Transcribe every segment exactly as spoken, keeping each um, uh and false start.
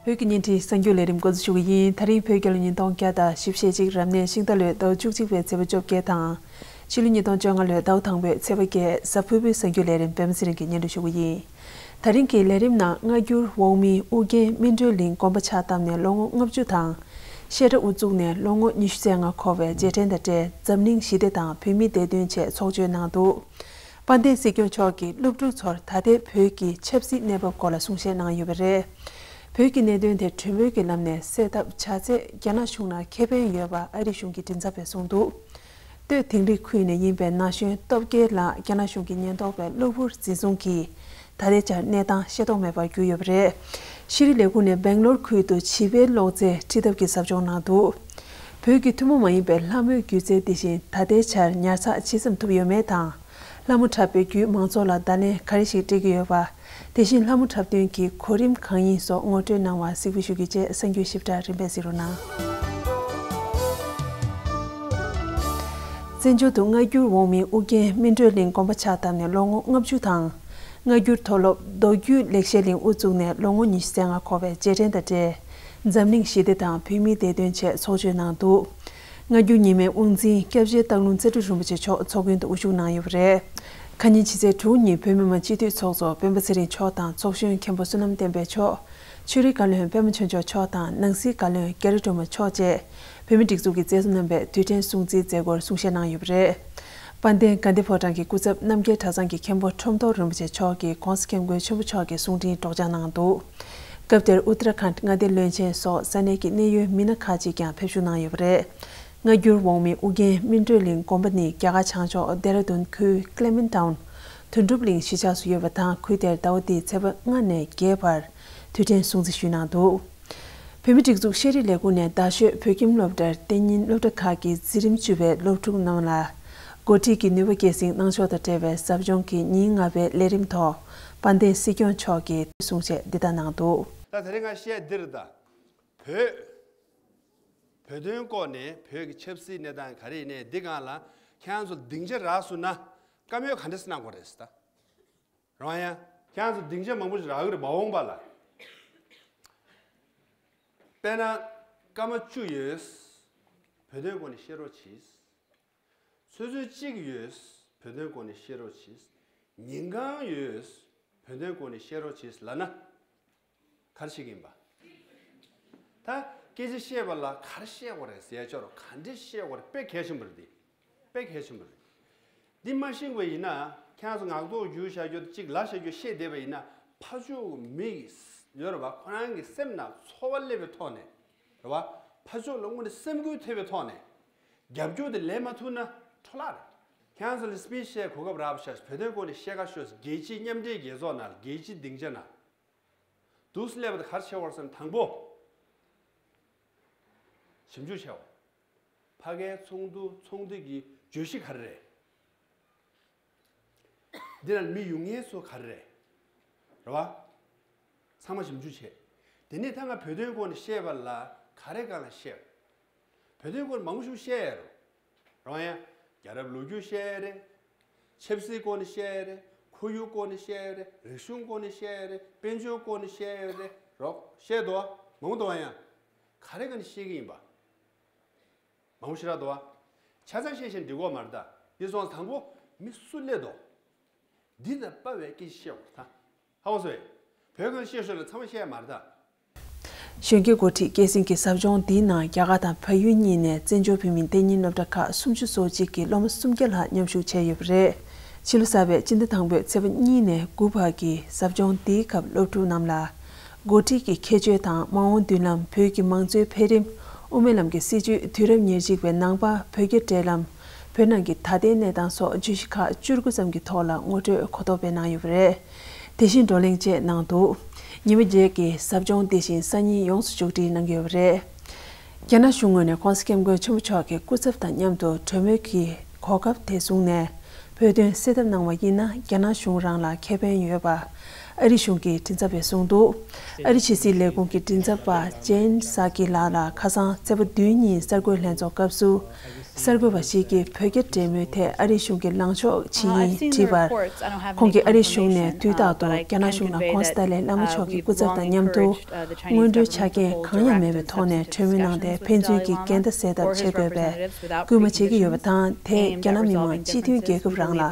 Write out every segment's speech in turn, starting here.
བོད་ཀྱི་བརྙན་འཕྲིན་གསར་འགྱུར་ལས་རིམ་འགོ་འཛུགས་ཞུ་གི་ཡིན། ད་རིང་བོད་རྒྱལ་ལོ་ཉིས་སྟོང་བརྒྱ་དང་བཞི་བཅུ་ཞེ་གཅིག་རབ་གནས་ཤིང་རྟ་ལོའི་ཟླ་བ་བཅུ་གཅིག་པའི་ཚེས་པ་བཅོ་བརྒྱད་དང་། ཕྱི་ལོ་ཉིས་སྟོང་བཅོ་ལྔ་ལོའི་ཟླ་བ་དང་པོའི་ཚེས་པ་བརྒྱད། གཟའ་ཕུར་བུའི་གསར་འགྱུར་ལས་རིམ་པད་མ་ཚེ་རིང་གིས་སྙན་སྒྲོན་ཞུ་གི་ཡིན། ད་རིང་གི་ལས་རིམ་ནང་སྔ་འགྱུར་འོག་མིན་ཨུ་རྒྱན་སྨིན་གྲོལ་གླིང་དགོན་པ་ཕྱག་བཏབ་ནས་ལོ་ངོ་ལྔ་བཅུ་དང་། བཤད་གྲྭ་དབུ་བཙུགས་ནས་ལོ་ངོ་ཉི་ཤུ་རྩ་ལྔ་འཁོར་བའི་རྗེས་དྲན་དང་འབྲེལ་འཛམ་གླིང་ཞི་བདེ་དང་བོད་མིའི་བདེ་དོན་ཆེད་ཚོགས་ཆོས་གནང་འདུག་དཔལ་ལྡན་སྲིད་སྐྱོང་མཆོག་གིས་སློབ་ཕྲུག་ཚོར་ད་ལྟའི་བོད་ཀྱི་ཆབ་སྲིད་གནས་བབ་སྐོར་ལ་གསུང་བཤད་གནང་ཡོད་པ་རེད། བོད་ཀྱི་གནད་དོན་དེ་གྲོས་མོལ་གྱི་ལམ་ནས་སེལ་ཐབས་བྱ་ཚད་རྒྱ་ནག་གཞུང་ལ་ཁེ་ཕན་ཡོད་པ་ཨ་རི་གཞུང་གི་མགྲིན་ཚབ་པས་གསུངས་འདུག་སྟོད་དིང་རི་ཁུལ་ནས་ཡིན་པའི་ན་གཞོན་སྟོབས་རྒྱལ་ལགས་རྒྱ་ནག་གཞུང་གི་ཉེན་རྟོག་པས་གློ་བུར་འཛིན་བཟུང་གིས་ད་ལྟའི་ཆར་གནས་སྟངས་ཤེས་རྟོགས་མེད་པར་གྱུར་ཡོད་པ་རེད། ཤེས་རིག་ལས་ཁུངས་ནས་སྦེང་ལོར་ཁུལ་དུ་བྱིས་པའི་གློག་རྫས་འཁྲི་ཐབས་ཀྱི་ཟབ་སྦྱོང་གནང་འདུག་བོད་ཀྱི་ཐུན་མོང་མ་ཡིན་པའི་ལྷ་མོའི་སྒྱུ་རྩལ་འདི་བཞིན་ད་ལྟའི་ཆར་ཉར་ཚགས་ཇི་ཙམ་ཐུབ་ཡོད་མེད་དང་། ལྷ་མོ་འཁྲབ་པའི་བརྒྱུད་མང་ཚོགས་ལ་བརྡ་ལན་ག་རེ་ཞིག་སྤྲད་ཀྱི་ཡོད་པ། དེ་བཞིན་ལྷ་མོ་འཁྲབ་སྟོན་གྱི་གོ་རིམ་གང་ཡིན་སོགས་ངོ་སྤྲོད་གནང་བར་གཟིགས་འབུལ་ཞུ་རྒྱུ་བཅས་གསར་འགྱུར་ཞིབ་ཕྲ་རིམ་པས་གཟིགས་རོགས་གནང་། བཙན་བྱོལ་དུ་སྔ་འགྱུར་འོག་མིན་ཨུ་རྒྱན་སྨིན་གྲོལ་གླིང་དགོན་པ་ཕྱག་བཏབ་ནས་ལོ་ངོ་ལྔ་བཅུ་དང་། སྔ་འགྱུར་མཐོ་སློབ་མདོ་རྒྱུད་ལེགས་བཤད་གླིང་དབུ་བཙུགས་ནས་ལོ་ངོ་ཉི་ཤུ་རྩ་ལྔ་འཁོར་བའི་རྗེས་དྲན་དང་འབྲེལ། འཛམ་གླིང་ཞི་བདེ་དང་བོད་མིའི་བདེ་དོན་ཆེད་ཚོགས་ཆོས་གནང་འདུག་སྔ་འགྱུར་ཉི་མའི་དབུ་འཛིན་སྐྱབས་རྗེ་སྟག་ལུང་རྩེ་སྤྲུལ་རིན་པོ་ཆེ་མཆོག་ཚོགས་མགོན་དུ་དབུ་བཞུགས་གནང་ཡོད་པ་རེད། ཁ་ཉིན་ཕྱི་ཚེས་དྲུག་ཉིན་བོད་མི་མང་སྤྱི་འཐུས་ཚོགས་གཙོ་སྤེན་པ་ཚེ་རིང་མཆོག་དང་ཚོགས་གཞོན་མཁན་པོ་བསོད་ནམས་བསྟན་འཕེལ་མཆོག་ཆོས་རིག་བཀའ་བློན་པད་མ་ཆོས་འབྱོར་མཆོག་དང་ནང་སྲིད་བཀའ་བློན་རྒྱ་རི་སྒྲོལ་མ་མཆོག་བཅས་བོད་མི་སྒྲིག་འཛུགས་ཀྱི་མཛད་གཙོ་རྣམ་པས་དུས་དྲན་སྲུང་བརྩིའི་མཛད་སྒོར་གསུང་བཤད་གནང་ཡོད་པ་རེད། དཔལ་ལྡན་དགའ་ལྡན་ཕོ་བྲང་གི་སྐུ་ཚབ་རྣམ་རྒྱལ་གྲྭ་ཚང་གི་མཁན་པོ་ཁྲོམ་ཐོག་རིན་པོ་ཆེ་མཆོག་གིས་༸གོང་ས་༸སྐྱབས་མགོན་ཆེན་པོ་མཆོག་གི་གསུང་འཕྲིན་སྒྲོག་སྦྱང་གནང་འདུག་སྐབས་དེར་ཨུ་ཏྲ་ཁཱན་མངའ་སྡེ་བློན་ཆེན་སོགས་ས་གནས་ཀྱི་གནད་ཡོད་མི་སྣ་ཁག་ཅིག་ཀྱང་ཕེབས་བཞུགས་གནང་ཡོད་པ་རེད། སྔ་འགྱུར་འོག་མིན་ཨུ་རྒྱན་སྨིན་གྲོལ་གླིང་དགོན་པ་ནི་རྒྱ་གར་བྱང་ཕྱོགས་ལྡེ་ར་ལྡུན་ཁུལ་ཀླེ་མིན་ཊའུན་དོན་གྲུབ་གླིང་གཞིས་ཆགས་སུ་ཡོད་པ་དང་། ཁུལ་དེར་ཟླ་བ་འདིའི་ཚེས་པ་ལྔ་ནས་བརྒྱད་བར་དུས་དྲན་སྲུང་བརྩི་ཞུས་གནང་འདུག་བོད་མི་སྒྲིག་འཛུགས་ཤེས་རིག་ལས་ཁུངས་ནས་རྡ་ཤོད་བོད་ཁྱིམ་སློབ་གྲྭར་གཏན་ཉིན་སློབ་གྲྭ་ཁག་གི་འཛིན་རིམ་བཅུ་པའི་སློབ་ཕྲུག་རྣམས་ལ་འགོ་ཁྲིད་ཀྱི་ནུས་པ་སྐྱེད་སྲིང་གནང་ཕྱོགས་དང་འབྲེལ་བའི་ཟབ་སྦྱོང་གི་ཉིན་ལྔ་པའི་ལས་རིམ་ཐོག་དཔལ་ལྡན་སྲིད་སྐྱོང་མཆོག་གིས་གསུང་བཤད་འདི་ལྟར་གནང་འདུག་ད་དེ་རིང་ང་བཤད་འདིར་ད། བོད། བོད་དོན་སྐོར་ནས་བོད་ཀྱི་ཆབ་སྲིད་གནས་སྟངས་ག་རེ་ཡིན་ནའི་འདི་སྒང་ལ་ཁྱེད་རང་ཚོ་སྡིངས་ཆ་རག་སོང་ན་བཀའ་མོལ་ག་འདྲ་སེ་གནང་དགོས་རེད་ཟེར་ད། རང་ཡང་ཁྱེད་རང་ཚོ་སྡིངས་ཆ་མང་པོ་ཞིག་རག་གི་རེད་མ་འོངས་པ་ལ། དཔེར་ན་སྐར་མ་བཅུ་ཡོད། བོད་དོན་སྐོར་ནས་བཤད་རོགས་གྱིས། ཆུ་ཚོད་གཅིག་ཡོད། བོད་དོན་སྐོར་ནས་བཤད་རོགས་གྱིས། ཉིན་གང་ཡོད། བོད་དོན་སྐོར་ནས་བཤད་རོགས་གྱིས་ལབ་ན། ག་རེ་བཤད་ཀྱི་ཡིན་པ། ད་སྐད་ཆ་བཤད་པ་ལ་ག་རེ་བཤད་དགོས་རེད་ཟེར་ཡ་ཅོག་རོ་ག་འདྲས་བཤད་དགོས་རེད། དཔེ་གལ་ཆེན་པོ་རེད་འདི། དཔེ་གལ་ཆེན་པོ་རེད། འདི་མ་ཤེས་པ་ཡིན་ན་ཁྱེད་རང་ཚོ་ངག་ཐོག་བསྒྱུར་བཞག་རྒྱུ་གཅིག་ལབ་བཞག་རྒྱུ་བཤད་བསྡད་པ་ཡིན་ན་ཕར་ཕྱོགས་མི་ཡོད་རེད་པ། ཁོ་རང་གི་སེམས་ནང་ཚོར་བ་སླེབས་པའི་ཐོག་ནས་རེད་པ། ཕར་ཕྱོགས་ལ་དངོས་གནས་སེམས་འགུལ་ཐེབས་པའི་ཐོག་ནས་རྒྱབ་སྐྱོར་དེ་ལེན་མ་ཐུབ་ན་འཕྲོ་བརླག་རེད། ཁྱེད་རང་ཚོ་ལ་སི་པི་ཆི་བཤད་གོ་སྐབས་རག་པ་ཤག་བོད་དོན་སྐོར་ནས་བཤད་ག་ཤོག་རྒྱལ་སྤྱིའི་མཉམ་འབྲེལ་རྒྱལ་ཚོགས་ནང་རྒྱལ་སྤྱིའི་སྡིངས་ཆ་ནང་། འདུག་སེ་སླེབས་པ་དེ་ག་རེ་བྱེད་དགོས་རེད་ཟེར་ན་དང་པོ། ཞིབ་འཇུག་བྱེད་དགོས། ཕ་གིའི་ཚོགས་འདུ་ཚོགས་འདུ་གི་བརྗོད་གཞི་ག་རེ་རེད། འདི་ལ་མི་ཡོང་མཁན་ཚོ་ག་རེ་རེད། རེད་བ། ཚང་མ་ཞིབ་འཇུག་བྱེད། དེ་ནས་ད་ང་བོད་དོན་སྐོར་ནས་བཤད་པ་ལ་ག་རེ་གང་ལ་བཤད། བོད་དོན་སྐོར་མང་པོ་ཞིག་བཤད་ཡ་རེད། རང་ཡང་རྒྱལ་རབས་ལོ་རྒྱུས་བཤད་ཡ་རེད། ཆབ་སྲིད་སྐོར་ནས་བཤད་ཡ་རེད། ཁོར་ཡུག་སྐོར་ནས་བཤད་ཡ་རེད། རིག་གཞུང་སྐོར་ནས་བཤད་ཡ་རེད། དཔལ་འབྱོར་སྐོར་ནས་བཤད་ཡ་རེད། རོགས་བཤད་འདུག་བ། མང་པོ་འདུག་བ། ཡང་ག་རེ་གང་ནས་བཤད་ཀྱི་ཡིན་པ། མང་པོ་ཞིག་རག་འདུག་བ། ཆ་ཚང་བཤད་བཤད་འགྲིག་གོ་མ་རེད་ད། འདི་སོང་ཙང་དང་པོ་མི་སུ་སླེབས་འདུག་འདི་དང་དཔའ་བའི་སྐད་ཆ་བཤད་དགོས་རེད་ད། ཧ་གོ་སོང་ངས། བོད་གང་བཤད་ཤོག་ལ་ཚང་མ་བཤད་ཡ་མ་རེད་ད། གཞོན་སྐྱེས་འགོ་ཁྲིད་སྐྱེད་སྲིང་གི་ཟབ་སྦྱོང་འདིའི་ནང་རྒྱ་གར་དང་བལ་ཡུལ་གཉིས་ནས་བཙན་བྱོལ་བོད་མིའི་གཏན་ཉིན་སློབ་གྲྭ་ཁག་སུམ་ཅུ་སོ་གཅིག་གི་སློབ་མ་སུམ་བརྒྱ་ལྷག་མཉམ་ཞུགས་བྱས་ཡོད་པ་རེད། ཕྱི་ལོ་གསར་པའི་སྤྱི་ཟླ་དང་པོའི་ཚེས་པ་གཉིས་ནས་དགུ་བར་གྱི་ཟབ་སྦྱོང་འདིའི་སྐབས་སློབ་ཕྲུག་རྣམས་ལ། འགོ་ཁྲིད་ཀྱི་ཁྱད་ཆོས་དང་མ་འོངས་མདུན་ལམ། བོད་ཀྱི་མང་གཙོའི་འཕེལ་རིམ། དབུ་མའི་ལམ་གྱི་སྲིད་བྱུས། དུས་རབས་ཉེར་གཅིག་པའི་ནང་པ་བོད་རྒྱ་འབྲེལ་ལམ། བོད་ནང་གི་ད་ལྟའི་གནས་སྟངས་སོགས་བརྗོད་གཞི་ཁག་བཅུ་དགུ་ཙམ་གྱི་ཐོག་ལ་ངོ་སྤྲོད་གོ་རྟོགས་སྤེལ་གནང་ཡོད་པ་རེད། དེ་བཞིན་བགྲོ་གླེང་བཅས་གནང་འདུག་ཉི་མ་བརྒྱད་ཀྱི་ཟབ་སྦྱོང་འདི་བཞིན་སང་ཉིན་ཡོངས་སུ་མཇུག་སྒྲིལ་གནང་གི་ཡོད་པ་རེད། རྒྱ་ནག་གཞུང་ངོས་ནས་༸གོང་ས་༸སྐྱབས་མགོན་ཆེན་པོ་མཆོག་གི་སྐུ་ཚབ་དང་མཉམ་དུ་གྲོས་མོལ་གྱི་གོ་སྐབས་དེ་བཟུང་ནས་བོད་དོན་སེལ་ཐབས་གནང་བ་ཡིན་ན་རྒྱ་ནག་གཞུང་རང་ལ་ཁེ་ཕན་ཡོད་པ། ཨ་ ཨ་རིའི་གཞུང་གི་མགྲིན་ཚབ་པས་གསུངས་འདུག་ཨ་རིའི་ཕྱི་སྲིད་ལས་ཁུངས་ཀྱི་མགྲིན་ཚབ་པ་ཇེན་སཱ་ཀི་ལགས་ལ་ཁ་སང་ཚེས་པ་བདུན་ཉིན་གསར་འགོད་ལྷན་ཚོགས་སྐབས་སུ། གསར་འགོད་པ་ཞིག་གིས་བོད་རྒྱ་འབྲེལ་མོལ་ཐད་ཨ་རིའི་གཞུང་གི་ལངས་ཕྱོགས་ཇི་ཡིན་དྲིས་པར། ཁོང་གིས་ཨ་རིའི་གཞུང་ནས་དུས་རྟག་ཏུ་རྒྱ་ནག་གཞུང་ལ་ཁོང་སི་ཏཱ་ལའི་བླ་མ་མཆོག་གི་སྐུ་ཚབ་དང་མཉམ་དུ་སྔོན་འགྲོའི་ཆ་རྐྱེན་གང་ཡང་མེད་པའི་ཐོག་ནས་གྲོས་མོལ་གནང་སྟེ་ཕན་ཚུན་གྱི་འགལ་ཟླ་སེལ་ཐབས་བྱེད་དགོས་པའི་སྐུལ་མ་བྱེད་ཀྱི་ཡོད་པ་དང་། དེས་རྒྱ་ནག་མི་དམངས་སྤྱི་མཐུན་རྒྱལ་ཁབ་རང་ལ་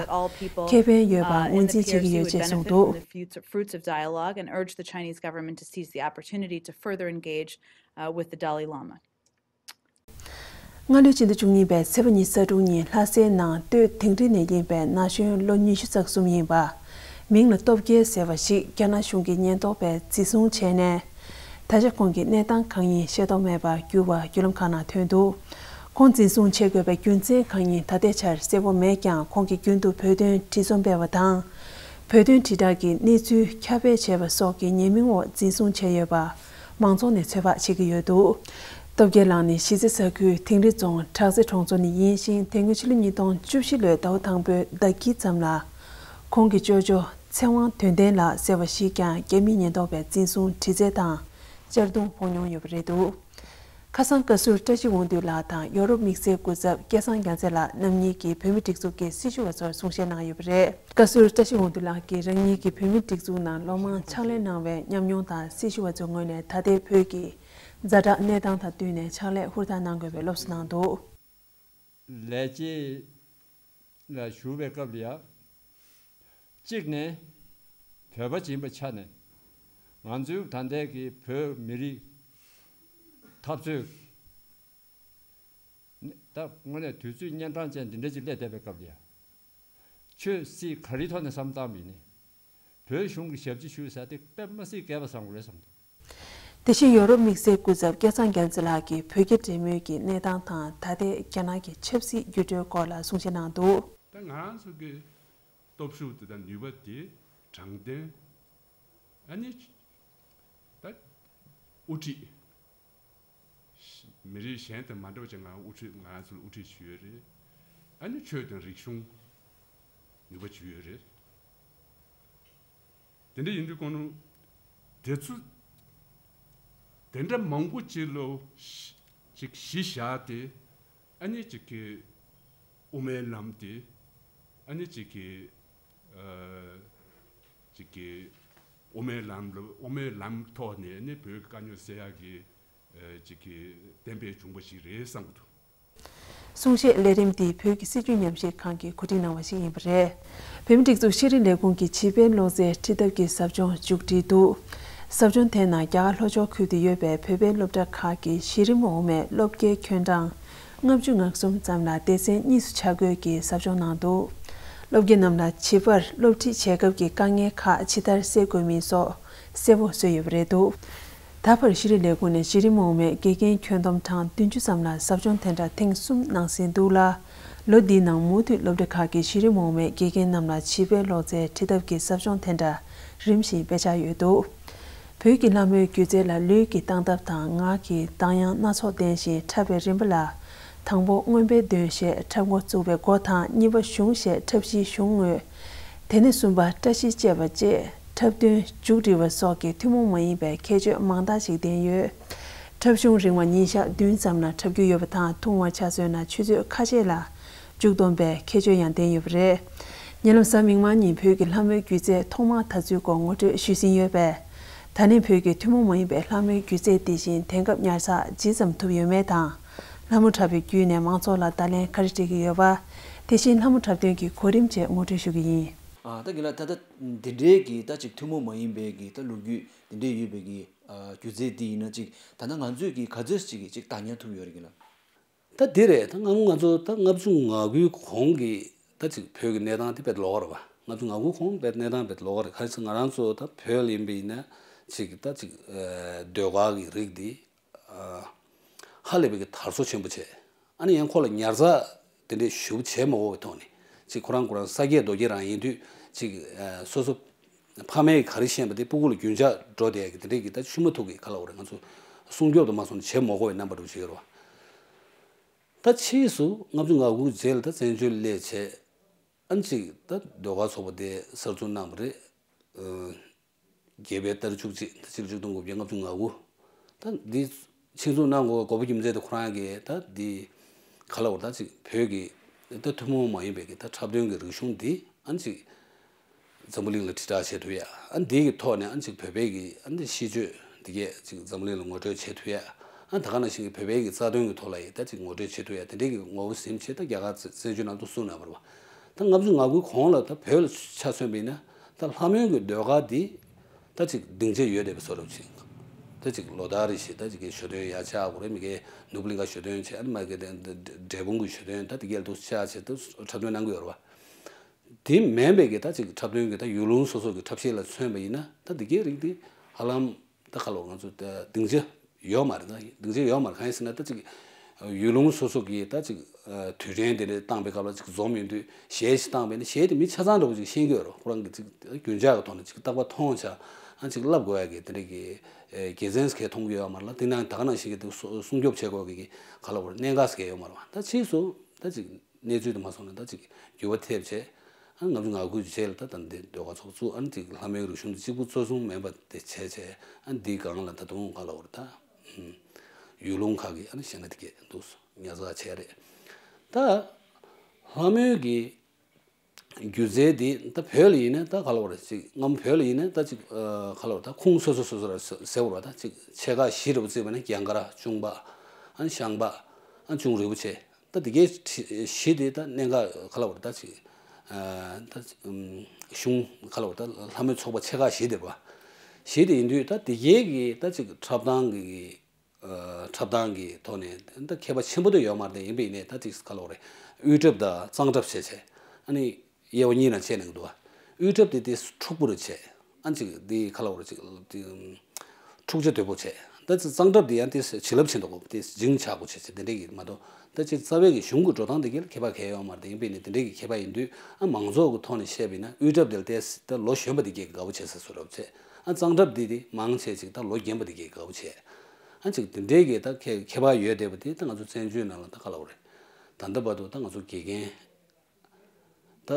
ཁེ་ཕན་ཡོད་པར་ངོས་འཛིན་བྱེད་ཀྱི་ཡོད་ཅེས་གསུངས་འདུག Fruits of dialogue and urge the Chinese government to seize the opportunity to further engage uh, with the Dalai Lama. སྔ་ལོའི་ཕྱི་ཟླ་བཅུ་གཉིས་པའི་ཚེས་པ་ཉི་ཤུ་རྩ་དྲུག་ཉིན་ལྷ་སའི་ནང་སྟོད་དིང་རི་ནས་ཡིན་པའི་ན་གཞོན་ལོ་ཉི་ཤུ་རྩ་གསུམ་ཡིན་པ། མིང་ལ་སྟོབས་རྒྱལ་ཟེར་བ་ཞིག་རྒྱ་ནག་གཞུང་གི་ཉེན་རྟོག་པས་འཛིན་བཟུང་བྱས་ནས། ད་ཆ་ཁོང་གི་གནས་སྟངས་གང་ཡིན་ཤེས་རྟོགས་མེད་པར་གྱུར་བ་བརྒྱུད་ལམ་ཁག་ནང་ཐོན་འདུག་ཁོང་འཛིན་བཟུང་བྱེད་དགོས་པའི་རྒྱུ་མཚན་གང་ཡིན་ད་ལྟའི་ཆར་གསལ་པོ་མེད་ཀྱང་། ཁོང་གིས་རྒྱུན་དུ་བོད་དོན་དྲི་རྩོམ་སྤེལ་བ་དང་། བོད་དོན་དྲིལ་བསྒྲགས་ཀྱི་གནས་ཚུལ་ཁྱབ་སྤེལ་བྱས་པ་སོགས་ཀྱི་ཉེས་མིང་འོག་འཛིན་བཟུང་བྱས་ཡོད་པ་མང་ཚོགས་ནས་ཚོད་དཔག་བྱེད་ཀྱི་ཡོད་འདུག་སྟོབས་རྒྱལ་ལགས་ནི་གཞིས་རྩེ་ས་ཁུལ་དིང་རི་རྫོང་བྲག་རྩེ་གྲོང་ཚོ་ནས་ཡིན་ཞིང་། དེ་སྔོན་ཕྱི་ལོ་ཉིས་སྟོང་བཅུ་བཞི་ལོའི་ཟླ་བ་དང་པོའི་ཟླ་དཀྱིལ་ཙམ་ལ། ཁོང་གི་ཅོ་ཅོ་ཚེ་དབང་དོན་ལྡན་ལགས་ཟེར་བ་ཞིག་ཀྱང་རྒྱ་མིའི་ཉེན་རྟོག་པས་འཛིན་བཟུང་དྲི་རྩད་དང་གཅར་རྡུང་ཕོག་མྱོང་ཡོད་པ་རེད་འདུག་ཁ་སང་བཀའ་ཟུར་བཀྲ་ཤིས་དབང་འདུས་ལགས་དང་ཡོ་རོབ་དམིགས་བསལ་སྐུ་ཚབ་སྐལ་བཟང་རྒྱལ་མཚན་ལགས་རྣམ་གཉིས་ཀྱིས་བོད་མིའི་སྒྲིག་འཛུགས་ཀྱི་སྲི་ཞུ་བ་ཚོར་གསུང་བཤད་གནང་ཡོད་པ་རེད། བཀའ་ཟུར་བཀྲ་ཤིས་དབང་འདུས་ལགས་ཀྱིས་རང་ཉིད་ཀྱིས་བོད་མིའི་སྒྲིག་འཛུགས་ནང་ལོ་མང་ཕྱག་ལས་གནང་བའི་ཉམས་མྱོང་དང་སྲི་ཞུ་བ་ཚོའི་ངོས་ནས་ད་ལྟའི་བོད་ཀྱི་ཛ་དྲག་གནས་སྟངས་དང་བསྟུན་ནས་ཕྱག་ལས་ཧུར་ཐག་གནང་དགོས་པའི་སློབ་གསོ་གནང་འདུག་ལས་བྱེད་ལ་ཞུགས་པའི་སྐབས་ལ་ཡ། གཅིག་ནས་བོད་པ་ཡིན་པའི་ཆ་ནས་ང་ཚོའི་ད་ལྟའི་གི་བོད་མི་རིགས་འཐབ་རྩོད་ཀྱི་ད་དངོས་གནས་དུས་ཚོད་གཉན་འཕྲང་ཅན་འདི་འདྲ་ཅིག་སླེབས་བསྡད་པའི་སྐབས་ལ་ཡ། ཆོས་སྲིད་ག་རེའི་ཐོག་ནས་བསམ་བཏང་བ་ཡིན་ནའི་བོད་གཞུང་གི་ཞབས་ཕྱི་ཞུ་ས་དེ་དཔེ་མ་སྲིད་སྐལ་པ་བཟང་པོ་རེད་བསམ་འདུག་དེ་བཞིན་ཡོ་རོབ་དམིགས་བསལ་སྐུ་ཚབ་སྐལ་བཟང་རྒྱལ་མཚན་ལགས་ཀྱིས་བོད་རྒྱ་འབྲེལ་མོལ་གྱི་གནས་སྟངས་དང་ད་ལྟའི་རྒྱ་ནག་གི་ཆབ་སྲིད་འགྱུར་འགྲོས་སྐོར་ལ་གསུང་བཤད་གནང་འདུག་ད་ང་རང་ཚོ་གི་སྟོབས་ཤུགས་དེ་དང་ནུས་པ་དེ་དྲང་བདེན་ཨ་ནི་ད་དབུ་ཁྲིད། མི་རིགས་གཞན་དང་མ་འདྲ་བ་ཅིག་ང་དབུ་ཁྲིད་ང་ཚོ་ལ་དབུ་ཁྲིད་ཞུས་ཡོད་རེད། ཨ་ནི་ཆོས་དང་རིག་གཞུང་ནུས་པ་ཞུས་ཡོད་རེད། དེ་འདྲ་ཡིན་དུས་གོང་ནོ་དེ་ཚོ་དེ་འདྲ་མང་པོ་ཅིག་ལོ་ཅིག་གཞི་བཞག་སྟེ་ཨ་ནི་ཅིག་གི་དབུ་མའི་ལམ་དེ་ཨ་ནི་ཅིག་གི་ཅིག་གི་དབུ་མའི་ལམ་ལ་དབུ་མའི་ལམ་ཐོག་ནས་ནི་བོད་ཀྱི་དཀའ་རྙོག་སེལ་ཡག་གི་ཅིག་གི་གཏན་འབེབས་བྱུང་བ་ཞིག་རེད་བསམ་གྱི་འདུག་གསུང་བཤད་ལས་རིམ་འདི་བོད་ཀྱི་སྲིད་བྱུས་ཉམས་ཞིབ་ཁང་གིས་གོ་སྒྲིག་གནང་བ་ཞིག་ཡིན་པ་རེད། བོད་མིའི་སྒྲིག་འཛུགས་ཤེས་རིག་ལས་ཁུངས་ཀྱི་བྱིས་པའི་གློག་རྫས་འཁྲིད་ཐབས་ཀྱི་ཟབ་སྦྱོང་མཇུག་སྒྲིལ་འདུག་ཟབ་སྦྱོང་དེའི་ནང་རྒྱ་གར་ལྷོ་ཕྱོགས་ཁུལ་དུ་ཡོད་པའི་བོད་པའི་སློབ་གྲྭ་ཁག་གི་གཞི་རིམ་འོག་མའི་སློབ་དགེ་ཁྱོན་གྲངས་ལྔ་བཅུ་ང་གསུམ་ཙམ་ལ་སྡེ་ཚན་གཉིས་སུ་ཆ་བགོས་ཀྱིས་ཟབ་སྦྱོང་གནང་འདུག་སློབ་དགེ་རྣམས་ལ་བྱིས་པར་སློབ་ཁྲིད་བྱེད་སྐབས་ཀྱི་དཀའ་ངལ་ཁག་ཇི་ལྟར་སེལ་དགོས་མིན་སོགས་གསལ་པོ་བཟོས་ཡོད་པ་རེད་འདུག་ད་བར་ཤེས་རིག་ལས་ཁུངས་ནས་གཞི་རིམ་འོག་མའི་དགེ་རྒན་ཁྱོན་བསྡོམས་གྲངས་བདུན་ཅུ་ཙམ་ལ་ཟབ་སྦྱོང་དེ་འདྲ་ཐེངས་གསུམ་གནང་ཟིན་འདུག་ལ། ལོ་འདིའི་ནང་མུ་མཐུད་སློབ་གྲྭ་ཁག་གི་གཞི་རིམ་འོག་མའི་དགེ་རྒན་རྣམས་ལ་བྱིས་པའི་གློག་རྫས་འཁྲིད་ཐབས་ཀྱི་ཟབ་སྦྱོང་དེ་འདྲ་རིམ་བཞིན་སྤེལ་འཆར་ཡོད་འདུག་བོད་ཀྱི་ལྷ་མོའི་སྒྱུ་རྩལ་ལ་ལུས་ཀྱི་སྟངས་སྟབས་དང་ངག་གི་གདངས་དབྱངས་སྣ་ཚོགས་ལྡན་ཞིང་འཁྲབ་པའི་རིམ་པ་ལ། དང་པོ་རྔོན་པའི་འདོན་ཞེས་འཁྲབ་འགོ་བཙུགས་པའི་འགོ་དང་གཉིས་པ་གཞུང་ཞེས་འཁྲབ་གཞིའི་གཞུང་དངོས། དེ་ནས་གསུམ་པ་བཀྲ་ཤིས་བཅས་པ་བཅས་འཁྲབ་སྟོན་མཇུག་སྒྲིལ་བ་སོགས་ཀྱི་ཐུན་མོང་མ་ཡིན་པའི་ཁྱད་ཆོས་མང་དག་ཞིག་ལྡན་ཡོད། འཁྲབ་གཞུང་རིང་བ་ཉིན་ཞག་བདུན་ཙམ་ལ་འཁྲབ་རྒྱུ་ཡོད་པ་དང་ཐུང་བར་ཆ་མཚོན་ན་ཆུ་ཚོད་ཁ་ཤས་ལ་མཇུག་བསྡོམས་པའི་ཁྱད་ཆོས་ཡང་ལྡན་ཡོད་པ་རེད། ཉེ་ལམ་གཟའ་མིག་དམར་ཉིན་བོད་ཀྱི་ལྷ་མོའི་སྒྱུ་རྩལ་ཐོག་མར་དར་ཚུལ་སྐོར་ངོ་སྤྲོད་ཞུས་ཟིན་ཡོད་པས། ད་ནི་བོད་ཀྱི་ཐུན་མོང་མ་ཡིན་པའི་ལྷ་མོའི་སྒྱུ་རྩལ་འདི་བཞིན་དེང་སྐབས་ཉར་ཚགས་ཇི་ཙམ་ཐུབ་ཡོད་མེད་དང་། ལྷ་མོ་འཁྲབ་པའི་བརྒྱུད་ནས་མང་ཚོགས་ལ་བརྡ་ལན་ག་རེ་སྤྲད་ཀྱི་ཡོད་པ། དེ་བཞིན་ལྷ་མོ་འཁྲབ་སྟོན་གྱི་གོ་རིམ་བཅས་ངོ་སྤྲོད་ཞུ་གི་ཡིན། ཨ་ད་གི་ལ་ད་ལྟ་འདི་འདྲའི་གི་ད་ཅིག་ཐུན་མོང་མ་ཡིན་པའི་གི་ད་ལོ་རྒྱུས་འདི་འདྲའི་ཡོད་པའི་གི་ཨ་སྒྱུ་རྩལ་འདི་ཡིན་ན་ཅིག་ད་ལྟ་ང་ཚོས་གི་ག་ཚོད་ཅིག་གི་ཅིག་བདག་ཉར་ཐུབ་ཡོད་རེད་གི་ལ། ད་དེ་རེད། ད་ང་ང་ཚོ་ད་ལྔ་བཅུ་ང་དགུའི་གོང་གི་ད་ཅིག་བོད་ཀྱི་གནས་སྟངས་དེ་དཔེ་ལོགས་ཀ་རེད་པ། ལྔ་བཅུ་ང་དགུ་གོང་དཔེ་གནས་སྟངས་དཔེ་ལོགས་ཀ་རེད། ག་རེ་ཟེར་ང་རང་ཚོ་ད་བོད་ལ་ཡིན་པ་ཡིན་ན་ཅིག་ད་ཅིག་ཨ་ཟློས་གར་གྱི་རིགས་འདི་ཨ་ཧ་ལས་པའི་གི་དར་སོ་ཆེན་པོ་བྱས། ཨ་ནི་ཡང་ཁོ་ལ་ཉར་ཚགས་དེ་འདྲའི་ཞུ་བྱས་མ་དགོས་པའི་ཐོག་ནས་ཅིག་ཁོ་རང་ཁོ་རང་ས་སྐྱེས་རྡོ་སྐྱེས་རང་ཡིན་དུས་ཅིག་ཨ་སོ་སོ་ཕ་མས་ག་རེ་ཤེས་པ་དེ་སྤུ་གུ་ལ་རྒྱུན་འཇགས་འགྲོ་བསྡད་ཀྱི་དེ་འདྲས་ཀྱི་ད་ཤུ་མ་ཐུག་གི་ག་ལ་འོ་རེད། ང་ཚོ་སྲུང་སྐྱོབ་དུ་མ་སོང་ནས་བྱེད་མ་དགོས་པའི་རྣམ་པ་འདྲ་བོ་ཞིག་ཡོད་རེད་བ། ད་ཕྱིས་སུ་ལྔ་བཅུ་ང་དགུ་རྗེས་ལ་ད་བཙན་བྱོལ་སླེབས་བྱས་ཨ་ནི་ཅིག་ད་ཟློས་གར་ཚོགས་པ་དེ་གསར་འཛུགས་གནང་བ་རེད། ཨ་ བརྒྱད་པའི་ཏ་རིག་བཅུ་གཅིག་ད་ཕྱི་ལོ་ཆིག་སྟོང་དགུ་བརྒྱ་ལྔ་བཅུ་ང་དགུ། ད་འདི་ཆིག་མཇུག་གནང་དགོས་དགོས་པ་རྒྱུ་མཚན་དེ་ཁོ་རང་གིས་ད་འདི་ག་ལ་བར་ད་ཅིག་བོད་ཀྱི་ད་ཐུན་མོང་མ་ཡིན་པའི་གི་ད་འཁྲབ་སྟོན་གྱི་རིག་གཞུང་འདི་ཨ་ཅིག་འཛམ་བུ་གླིང་ལ་དྲིལ་བསྒྲགས་བྱེད་ཐུབ་ཡ། ཨ་འདི་གི་ཐོག་ནས་ཨ་ཅིག་བོད་པའི་གི་ཨ་འདི་གཤིས་སྤྱོད་འདི་གས་ཅིག་འཛམ་བུ་གླིང་ལ་ངོ་སྤྲོད་བྱེད་ཐུབ་ཡ། ཨ་ད་ག་ནང་བཞིན་གི་བོད་པའི་གི་རྩ་དོན་གི་ཐོག་ལ་ཡི་ད་ཅིག་ངོ་སྤྲོད་བྱེད་ཐུབ་ཡ་དེ་འདྲའི་གི་ངོ་བོ་ཟིན་བྱས་ད་རྒྱ་གར་བཙན་བྱོལ་ནང་དུ་སོང་ནས་བར་བ། ད་ལྔ་བཅུ་ང་དགུའི་གོང་ལ་ད་བོད་ལ་ཆ་མཚོན་པ་ཡིན་ན་ད་ལྷ་མོའི་གི་ཟློས་གར་འདི་ད་ཅིག་སྡིངས་ཆ་ཡོད་བསྡད་པའི་བཟོ་འདྲ་ཅིག་ད་ཅིག་ལོ་ལྟར་རེ་བཞིན་ད་ཅིག་གི་ཞོ་སྟོན་ཡར་ཆགས་དགོས་རེད། མི་གའི་ནོར་བུ་གླིང་ག་ཞོ་སྟོན་བྱས། ཨ་ནི་མ་གི་དེ་འབྲས་སྤུངས་གི་ཞོ་སྟོན་ད་དེ་གས་འདུག་ཆགས་བྱས་ད་འཁྲབ་སྟོན་གནང་གི་ཡོད་རེད་བ། དེ་མིན་པའི་གི་ད་ཅིག་འཁྲབ་སྟོན་གི་ད་ཡུལ་ལུང་སོ་སོ་གི་འཁྲབ་གཞས་ལ་མཚོན་པ་ཡིན་ན་ད་དེ་གའི་རིགས་དེ་ཧ་ལམ་ད་ག་ལོ་ང་ཚོ་ད་སྡིངས་ཆ་ཡོད་མ་རེད། ད་སྡིངས་ཆ་ཡོད་མ་རེད། གང་ཡིན་ཟེར་ན་ད་ཅིག་ཡུལ་ལུང་སོ་སོ་གི་ད་ཅིག་དུས་དྲན་དེ་འདྲ་བཏང་པའི་སྐབས་ལ་ཅིག་འཛོམས་ཡོང་དུས་གཞས་ཤིག་བཏང་པས་ན་གཞས་དེ་མི་ཆ་ཚང་འདྲ་བོ་ཅིག་ཤེས་ཀྱི་ཡོད་རེད། ཁོ་རང་གི་ཅིག་རྒྱུན་འཇགས་ཀྱི་ཐོག་ནས་ཅིག་རྟག་པར་མཐོང་བྱ། ཨ་ཅིག་བསླབ་དགོས་ཡ་གི་དེ་འདྲ་གི་དགེ་མཚན་ཟེར་མཁན་མཐོང་གི་ཡོད་མ་རེད་ལ། དེ་ནང་ད་ག་ནང་བཞིན་གི་དེ་སྲུང་སྐྱོབ་བྱེད་དགོས་གི་ག་ལ་བར་གནད་འགག་ཟེར་མཁན་ཡོད་མ་རེད་བ། ད་ཕྱིས་སུ་ད་ཅིག་གནས་ཚུལ་དུ་མ་སོང་ན་ད་ཅིག་འགྱུར་བ་ཐེབས་བྱས། ཨ་ལྔ་བཅུ་ང་དགུ་རྗེས་ལ་ད་ད་འདི་ཟློས་གར་ཚོགས་བཙུགས། ཨ་ནི་དེ་ལྷ་མོའི་རིག་གཞུང་འདི་གཅིག་པུ་གཙོ་བཟུང་མེད་པ་དེ་བྱས་བྱས། ཨ་ནི་འདིའི་སྒང་ལ་ད་དུང་ག་ལ་བར་ད་ཡུལ་ལུང་ཁག་གི་ཨ་ནི་གཞས་སྣ་དེ་གས་འདུག་ཉར་ཚགས་བྱས་རེད། ད་ལྷ་མོའི་གི་སྒྱུ་རྩལ་འདི་ད་བོད་ལ་ཡིན་ན་ད་ག་ལ་བར་ཅིག་སྔ་མོ་བོད་ལ་ཡིན་ན་ད་ཅིག་ག་ལ་བར་ད་ཁུངས་སོ་སོ་སོ་སོ་ར་ཟེར་བ་ར། ད་ཅིག་ཆེ་ཁག་བཞི་འདྲ་བོ་བརྩིས་པ་ན་རྒྱང་མཁར། ལྕུང་པ། ཨ་ནི་ཤངས་པ། ཨ་ནི་ལྕུང་རིན་པོ་ཆེ། ད་དེ་གའི་བཞི་དེ་ད་གནད་འགག་ག་ལ་བར་ད་ཅིག་ད་གཞུང་ག་ལ་བར་ད་ལྷ་མོའི་ཚོགས་པ་ཆེ་ཁག་བཞི་དེ་རེད་བ། བཞི་དེ་ཡིན་དུས་ད་དེ་གའི་གི་ད་ཅིག་འཁྲབ་སྟངས་གི་འཁྲབ་སྟངས་ཀྱི་ཐོག་ནས་ད་ཁྱད་པར་ཆེན་པོ་དེ་ཡོད་མ་རེད། དེ་ཡིན་པ་ཡིན་ནའི་ད་ཅིག་ག་ལ་བར་དབུས་འཁྲབ་དང་གཙང་འཁྲབ་བྱས་བྱས་ཨ་ནི་དབྱེ་བ་གཉིས་ནང་ཕྱེ་ནས་འདུག་བ། དབུས་འཁྲབ་དེ་དེ་འཁྲུག་པོ་རུ་བྱས། ཨ་ཅིག་དེ་ག་ལ་བར་ཅིག་དེ་འཁྲུག་ཆ་དོད་པོ་བྱས། ད་ཅིག་གཙང་འཁྲབ་དེ་ཡང་དེ་བྱིན་རླབས་ཆེན་དུ་དེ་འཇིང་ཆགས་པོ་བྱས་བྱས་དེ་འདྲས་ཀྱི་མ་གཏོགས་ད་ཅིག་རྩ་བའི་གི་གཞུང་གི་འགྲོ་སྟངས་དེ་གའི་ཁྱད་པར་གང་ཡང་ཡོད་མ་རེད། དེ་ཡིན་པ་ཡིན་ནའི་དེ་འདྲས་ཀྱི་ཁྱད་པར་ཡིན་དུས་ཨ་མང་ཚོགས་ཀྱི་ཐོག་ནས་བཤད་པ་ཡིན་ན་དབུས་འཁྲབ་དེ་ལ་དེ་ད་ལོ་གཞོན་པ་དེ་གའི་དགའ་པོ་བྱས་ས་བཟོ་འདྲ་བོ་བྱས། ཨ་གཙང་འཁྲབ་འདི་དེ་མང་ཆེ་ཅིག་ད་ལོ་རྒན་པ་དེ་གའི་དགའ་པོ་བྱས། ཨ་ཅིག་དེ་འདྲའི་གི་ད་ཁྱད་ཁྱད་པར་ཡོད་བསྡད་པ་དེ་ད་ང་ཚོ་བཙན་བྱོལ་ནང་ལ་ད་ག་ལ་བར་རེད། ད་ལྟ་བར་དུ་ད་ང་ཚོ་དགེ་རྒན་ད་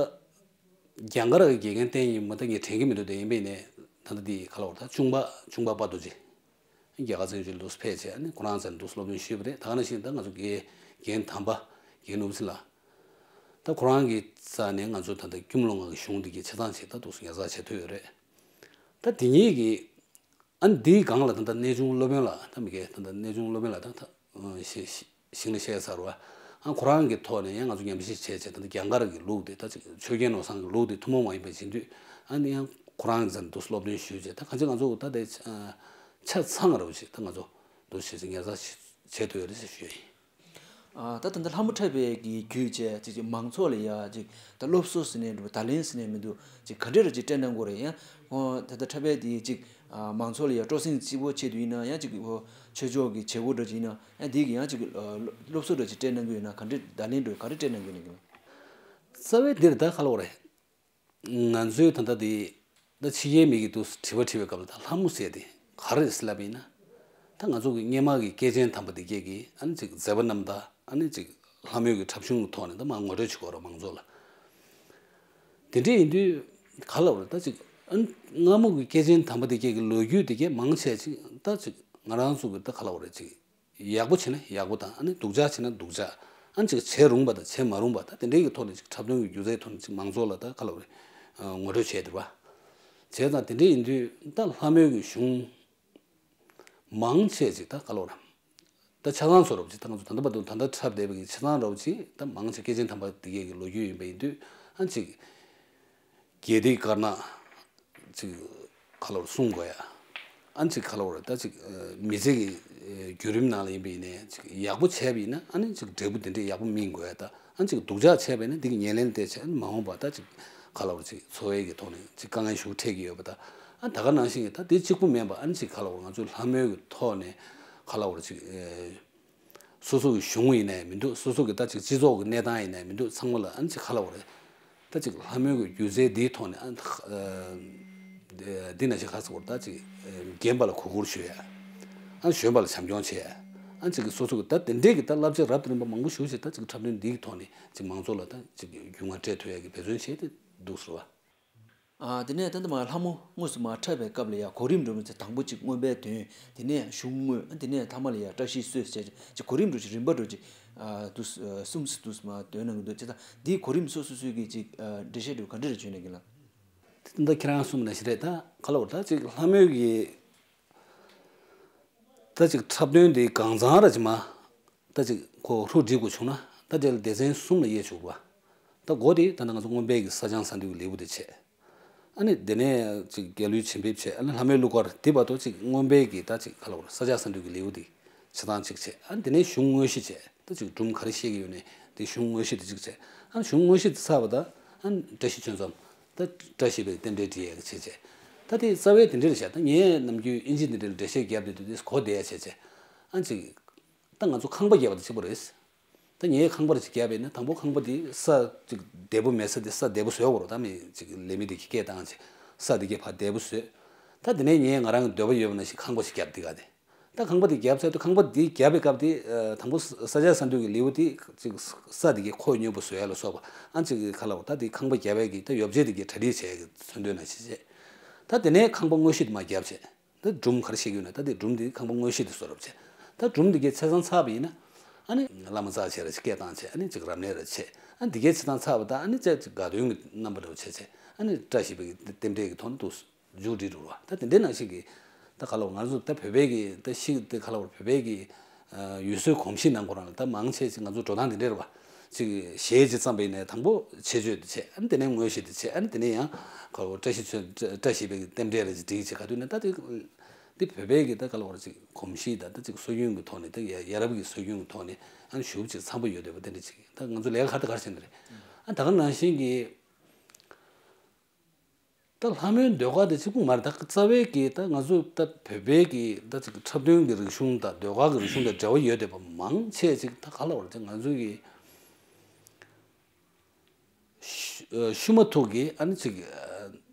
རྒྱང་མཁར་གི་དགེ་རྒན་བསྟེན་ཡིན་མ་ད་ངས་དྲན་གྱི་མི་འདུག་དེ་ཡིན་པས་ནས་ད་ལྟ་དེ་ག་ལ་བར་ད་ལྕུང་པ་ལྕུང་པ་དཔལ་རྡོ་རྗེ་རྒྱ་གར་བཙན་བྱོལ་དུ་ཕེབས་བྱས་ཨ་ནི་ཁོ་རང་ཚོ་འདུག་སློབ་སྟོན་ཞུས་པ་རེད། ད་ག་ནང་བཞིན་ད་ང་ཚོ་དགེ་རྒན་དམ་པ་རྒན་ནོར་བུ་ཚེ་ལགས་ད་ཁོ་རང་གི་རྩ་ནས་ང་ཚོ་ད་ལྟ་ཀུན་སློང་ངག་གི་གཞུང་འདི་གི་ཆ་ཚང་ཞིག་ད་འདུག་ཉར་ཚགས་བྱེད་ཐུབ་ཡོད་རེད། ད་དེ་གཉིས་ཀྱི་ཨ་ནི་འདིའི་སྒང་ལ་ད་ལྟ་གནས་ཆུང་སློབ་དཔོན་ལགས་ད་མི་སྐད་ད་ལྟ་གནས་ཆུང་སློབ་དཔོན་ལགས་ད་ད་ཞིང་ལ་བཤད་ཚར་བ། ཨ་ཁོ་རང་གི་ཐོག་ནས་ཡང་ང་ཚོ་ཉམས་ཞིབ་བྱས་བྱས་ད་ལྟ་རྒྱང་མཁར་གྱི་ལུགས་དེ་ད་ཅིག་ཆོས་རྒྱལ་ནོར་བཟང་གི་ལུགས་དེ་ཐུན་མོང་མ་ཡིན་པ་བྱེད་དུས་ཨ་ནི་ཡང་ཁོ་རང་གི་རྩ་ནས་འདུག་སློབ་སྟོན་ཞུས་བྱས་ད་གང་ཅི་ང་ཚོ་ད་ལྟའི་ཆ་ཚང་ར་བ་ཞིག་ད་ང་ཚོ་འདུག་བྱས་ཚེ་ཉར་ཚགས་བྱེད་ཐུབ་ཡོད་རེད་ཅེས་ཞུ་ཡ་ཡིན། ཨ་ད་ད་ལྟ་ལྷ་མོ་འཁྲབ་པའི་གི་བརྒྱུད་བྱས་ཅིག་ཅིག་མང་ཚོགས་ལ་ཡ་ཅིག་ད་སློབ་གསོ་ཟེར་ནས་འགྲོ་བརྡ་ལན་ཟེར་ནས་མི་འདུག་ཅིག་ག་འདྲས་ར་ཅིག་སྤྲད་གནང་དགོས་རེད། ཡང་ཨོ་ད་ལྟ་འཁྲབ་པའི་དེ་ཅིག་ཨ་མང་ཚོགས་ལ་ཡ་སྤྲོ་གསེང་སྐྱིད་པོ་ཆེད་དུ་ཡིན་ན་ཡང་ཅིག་ཨོ་ཆོས་ཕྱོགས་ཀྱི་བྱེད་སྒོ་འདྲ་ཅིག་ཡིན་ན་ཡང་དེ་གི་ཡང་ཅིག་ཨ་སློབ་གསོ་འདྲ་ཅིག་སྤྲད་གནང་གི་ཡོད་ན་ག་འདྲས་བརྡ་ལན་འགྲོ་ག་རེ་སྤྲད་གནང་གི་ཡོད་ན་གི། རྩ་བའི་འདིར་ད་ག་ལ་བ་རེད། ང་ཚོའི་ད་ལྟ་དེ་ད་ཕྱི་རྒྱལ་མི་གི་དུས་དྲི་བ་དྲི་བའི་སྐབས་ལ་ད་ལྷ་མོ་ཟེར་དེ་ག་རེ་རེད་ཟེར་ལབ་ཡིན་ན། ད་ང་ཚོ་གི་སྔོན་མ་གི་སྐྱེས་ཆེན་དམ་པ་དེ་གས་ཀྱི་ཨ་ནི་ཅིག་མཛད་པ་རྣམ་དག་ཨ་ནི་ཅིག་ལྷ་མོའི་གི་འཁྲབ་གཞུང་གི་ཐོག་ནས་ད་མར་ངོ་སྤྲོད་བྱེད་དགོས་རེད་མང་ཚོགས་ལ། དེ་འདྲ་ཡིན་དུས་ག་ལ་བ་རེད་ད་ཅིག་ཨ་ནི་སྔ་མོ་གི་སྐྱེས་ཆེན་དམ་པ་དེ་གས་ཀྱི་ལོ་རྒྱུས་དེ་གས་མང་ཆེ་ཅིག་ད་ཅིག་ང་རང་ཚོ་གི་ད་ག་ལ་བ་རེད་ཅིག་ཡག་པོ་བྱས་ན་ཡག་པོ་དང་ཨ་ནི་སྡུག་ཅག་བྱས་ན་སྡུག་ཅག་ཨ་ནི་ཅིག་བྱེད་རུང་བ་དང་བྱེད་མ་རུང་བ་ད་དེ་འདྲའི་གི་ཐོག་ནས་ཅིག་འཁྲབ་སྟོན་གྱི་སྒྱུ་རྩལ་ཐོག་ནས་ཅིག་མང་ཚོགས་ལ་ད་ག་ལ་བ་རེད་ངོ་སྤྲོད་བྱས་བསྡད་པ། བྱས་ཙང་དེ་འདྲ་ཡིན་དུས་ད་ལྷ་མོའི་གི་གཞུང་མང་ཆེ་ཅིག་ད་ག་ལ་བ་རེད་ད་ཆ་ཚང་བཟོ་འདྲ་བོ་ཅིག་ད་ང་ཚོ་ད་ལྟ་བར་དུ་ད་ལྟ་འཁྲབ་བསྡད་པའི་གི་ཆ་ཚང་འདྲ་བོ་ཅིག་ད་མང་ཆེ་སྐྱེས་ཆེན་དམ་པ་དེ་གའི་གི་ལོ་རྒྱུས་ཡིན་པ་ཡིན་དུས་ཨ་ནི་ཅིག་དགེ་སྡིག་དཀར་ནག་ཅིག་ག་ལ་བར་གསུང་དགོས་ཡ། ཨ་ནི་ཅིག་ག་ལ་བར་ད་ཅིག་མི་ཚེ་གི་བརྒྱུད་རིམ་ནང་ལ་ཡིན་པ་ཡིན་ནའི་ཅིག་ཡག་པོ་བྱས་པ་ཡིན་ན་ཨ་ནི་ཅིག་འབྲས་བུ་དེ་འདྲས་ཡག་པོ་སྨིན་དགོས་ཡ། ད་ཨ་ནི་ཅིག་སྡུག་ཅག་བྱས་པ་ཡིན་ན་འདི་གི་ཉེར་ལེན་དེ་བྱས་ཨ་ནི་མ་འོངས་པ་ད་ཅིག་ག་ལ་བར་ཅིག་འཚོ་བའི་གི་ཐོག་ནས་ཅིག་དཀའ་ངལ་ཞིག་འཕྲད་ཀྱི་ཡོད་པ། ད་ཨ་ད་ག་ནང་བཞིན་གི་ད་དེ་གཅིག་པུ་མིན་པ་ཨ་ནི་ཅིག་ག་ལ་བར་ང་ཚོའི་ལྷ་མོའི་གི་ཐོག་ནས་ག་ལ་བར་ཅིག་སོ་སོ་གི་གཞུང་ཡིན་ནའི་མི་འདུག་སོ་སོ་གི་ད་ཅིག་སྤྱི་ཚོགས་ཀྱི་གནས་སྟངས་ཡིན་ནའི་མི་འདུག་ཚང་མ་ལ་ཨ་ནི་ཅིག་ག་ལ་བ་རེད། ད་ཅིག་ལྷ་མོའི་གི་སྒྱུ་རྩལ་འདིའི་ཐོག་ནས་ཨ་ནི་འདི་ན་ཞིག་ཁ་ཚ་བར་ད་ཅིག་རྒན་པ་ལ་གུས་བཀུར་ཞུ་ཡ། ཨ་ནི་གཞོན་པ་ལ་བྱམས་སྐྱོང་བྱེད་ཡ། ཨ་ནི་ཅིག་གི་སོ་སོ་གི་ད་དེ་འདྲས་གི་ད་བསླབ་བྱ་རབ་དང་རིམ་པ་མང་པོ་ཞུ་བྱས་ད་ཅིག་འཁྲབ་སྟོན་འདིའི་ཐོག་ནས་ཅིག་མང་ཚོགས་ལ་ད་ཅིག་རྒྱུས་མངའ་སྤྲད་ཐུབ་ཡ་གི་འབད་བརྩོན་བྱས་ཏེ་འདུག་ཟེར་བ། ཨ། དེ་ནས་ད་ལྟ་མ་ལྷ་མོ་དངོས་སུ་མ་འཁྲབ་པའི་སྐབས་ལ་ཡང་གོ་རིམ་འགྲོ་མི་ཚེ་དང་པོ་གཅིག་མངོན་པའི་དོན། དེ་ནས་གཞུང་དངོས། དེ་ནས་ཐ་མ་ལ་ཡང་བཀྲ་ཤིས་གསོལ་བྱས་ཀྱི་གོ་རིམ་འགྲོ་ཅིག་རིམ་པ་འགྲོ་ཅིག་ཨ། དུ་གསུམ་སུ་དུ་མ་འདོན་གནང་གི་འདུག་ཅེས་དང་། འདིའི་གོ་རིམ་སོ་སོ་སོའི་གི་ཅིག་ཨ། འགྲེལ་བཤད་འགྲོ་ག་འདྲ་རེ་བྱོན་ནས་གི་ལ། ད་ཁྱེད་རང་གསུམ་ན་ཞིག་རེད། ད་ག་ལ་བར་ད་ཅིག་ལྷ་མོའི་གི་ད་ཅིག་འཁྲབ་སྟོན་དེ་གང་ཚང་ར་ཅིག་མ། ད་ཅིག་ཁོ་ཧྲུ་སྒྲིག་དགོས་བྱུང་ན། ད་དེ་ལ་སྡེ་ཚན་གསུམ་ལ་དབྱེ་བཅུག་པ། ད་འགོ་དེ་ད་ནང་ང་ཚོ་མངོན་པའི་གི་ས་བྱང་ས་འདུལ་གི་ལེའུ་དེ་བྱས། ཨ་ནི་དེ་ནས་ཅིག་རྒྱལ་བློན་བྱིན་འབེབས་བྱས། ཨ་ནི་ལྷ་མོའི་གླུ་གར་དེ་བར་དུ་ཅིག་མངོན་པའི་གི་ད་ཅིག་ག་ལ་བར་ས་བྱང་ས་འདུལ་གི་ལེའུ་དེ་བྱེད་སྟངས་ཅིག་བྱས། ཨ་ནི་དེ་ནས་གཞུང་དངོས་གཞི་བྱས། ད་ཅིག་སྒྲུང་ག་རེ་བཤད་ཀྱི་ཡོད་ནས་དེ་གཞུང་དངོས་གཞི་དེ་ཅིག་བྱས། ཨ་ནི་གཞུང་དངོས་གཞི་དེ་ཚར་བ་ད་ཨ་ནི་བཀྲ་ཤིས་ཆོས་འཛོམས། ད་བཀྲ་ཤིས་པའི་རྟེན་འབྲེལ་འགྲིག་ཡས་ཀྱི་བྱས་བྱས། ད་དེ་རྩ་བའི་དེ་འདྲ་རེད་བཞག་ད་ངས་ནམ་རྒྱུན་ཨིན་ཇི་འདི་འདྲ་ལ་འགྲེལ་བཤད་བརྒྱབ་དུས་དེ་གོ་བདེ་ཡ་བྱས་བྱས། ཨ་ནི་ཅིག་ད་ང་ཚོ་ཁང་པ་བརྒྱབ་པ་དང་གཅིག་པ་རེད། ད་ངས་ཁང་པ་རེ་ཅིག་བརྒྱབ་པ་ཡིན་ན། དང་པོ་ཁང་པ་དེ་ས་ཅིག་བདེ་པོ་མེད་ས་དེ་ས་བདེ་པོ་བཟོས་དགོས་རེད། ད་མི་ཅིག་ལས་མི་དེ་གིས་སྐད་བཏང་བྱས་ས་དེ་གས་ཕར་བདེ་པོ་བཟོས། ད་དེ་ནས་ངས་ང་རང་གི་འདོད་པ་ཡོད་པ་ན་ཞིག་ཁང་པ་ཞིག་བརྒྱབ། དེ་ག་དེ་ད་ཁང་པ་དེ་བརྒྱབ་ཚར་དུས། ཁང་པ་དེ་བརྒྱབ་པའི་སྐབས་དེ་ཨ། དང་པོ་ས་ས་བྱང་ས་འདུལ་གི་ལེའུ་དེ་ཅིག་ས་དེ་གས་ཁོད་སྙོམས་པོ་བཟོ་ཡ་ལ་སོགས་པ། ཨ་ཅིག་ག་ལ་བར་ད་དེ་ཁང་པ་བརྒྱབ་པའི་གི་ད་ཡོ་བྱད་དེ་གས་གྲ་སྒྲིག་བྱས་གི་མཚོན་དོན་ན་ཞིག་བྱས། ད་དེ་ནས་ཁང་པ་དངོས་གཞི་དེ་མར་བརྒྱབ་བྱས། ད་སྒྲུང་ག་རེ་བཤད་ཀྱི་ཡོད་ན། ད་དེ་སྒྲུང་དེ་ཁང་པ་དངོས་གཞི་དེ་བཟོ་རོགས་བྱས། ད་སྒྲུང་དེ་གའི་ཆ་ཚང་ཚར་བ་ཡིན་ན། ཨ་ནི་བླ་མ་རྩ་ཆེ་ར་ཅིག་སྐད་བཏང་བྱས། ཨ་ནི་ཅིག་རབ་གནས་ར་བྱས། ཨ་ནི་དེ་གའི་ཆ་ཚང་ཚར་བ་ད་ཨ་ནི་ཅིག་དགའ་སྟོན་གྱི་རྣམ་པ་འདྲ་བོ་བྱས་བྱས། ཨ་ནི་བཀྲ་ཤིས་པའི་རྟེན་འབྲེལ་གྱི་ཐོག་ནས་འདུག་མཇུག་སྒྲིལ་འགྲོ་བ། ད་དེ་འདྲའི་ནང་བཞིན་གྱི་ད་ག་ལ་བར་ང་ཚོ་ད་བོད་པའི་གི་ད་ཤིག་ད་ག་ལ་བར་བོད་པའི་གི་ཡུལ་སྲོལ་གོམས་གཤིས་ནང་ཁོ་རང་ལ་ད་མང་ཆེ་ཅིག་ང་ཚོ་འགྲོ་སྟངས་དེ་འདྲ་རེད་པ། ཅིག་གཞས་ཅིག་བརྩམས་པ་ཡིན་ནའི་དང་པོ་ཆེད་བརྗོད་དེ་བྱས། ཨ་ནི་དེ་ནས་དངོས་གཞི་དེ་བྱས། ཨ་ནི་དེ་ནས་ཡང་ཁོ་བཀྲ་ཤིས་ཆོས་བཀྲ་ཤིས་པའི་རྟེན་འབྲེལ་རེ་ཅིག་སྒྲིག་བྱས། ག་དུས་ནས་ད་དེ་འདི་བོད་པའི་གི་ད་ག་ལ་བར་ཅིག་གོམས་གཤིས་དང་ད་ཅིག་སྲོལ་རྒྱུན་གྱི་ཐོག་ནས་ད་ཡ་ཡ་རབས་ཀྱི་སྲོལ་རྒྱུན་གྱི་ཐོག་ནས་ཨ་ནི་ཞུ་ཅིག་འཚམ་པོ་ཡོད་བསྡད་པ་དེ་འདྲ་ཅིག་ད་ང་ཚོ་ལས་ཀ་ག་རེ་དང་ག་རེ་བྱས་ནས་རེད། ཨ་ད་ག་ནང་བཞིན་གྱི། ད་ལྷ་མོའི་ཟློས་གར་དེ་གཅིག་པུ་མ་རེད། ད་རྩ་བའི་གི་ད་ང་ཚོ་ད་བོད་པའི་གི་ད་ཅིག་འཁྲབ་སྟོན་གི་རིག་གཞུང་དང་ཟློས་གར་གི་རིག་གཞུང་དང་འབྲེལ་བ་ཡོད་བསྡད་པ་མང་ཆེ་ཅིག་ད་ག་ལ་བར་ཅིག་ང་ཚོའི་གི་ཤུ་ཤུ་མ་ཐུག་གི་ཨ་ནི་ཅིག་